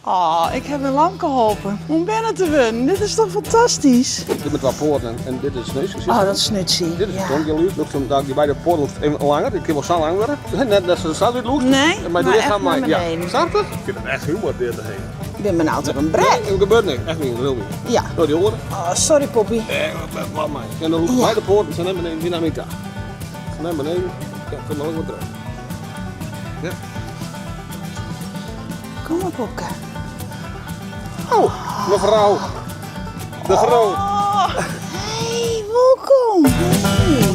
Oh, ik ha in lamke holpen om berne te wurden. Dit is toch fantastysk? Dit met twa poaten en dit is sneusje. Oh, dat snutsje. Dit is het tonggeluid. Lûkt him dy beide poaten even langer. Dit kin wol sa lang wurde. Net net sa út lûkt. Nee, maar maar lichaam echt naar maar ja. beneden. Snap het? Ik vind het echt humor dit heen. Ik ben benauwd op een brek. Nee, er gebeurt niks. Echt niet, wil niet. Ja. Nou, die oren. Oh, sorry Poppy. Eh, wat mij. En dan lûkt beide poaten zijn naar beneden, die naar mij toe. Naar beneden. Ja, kom maar ook wat terug. Ja. Kom maar Popke. Oh, mevrouw. De Groot. Oh, hey, welkom. Hey.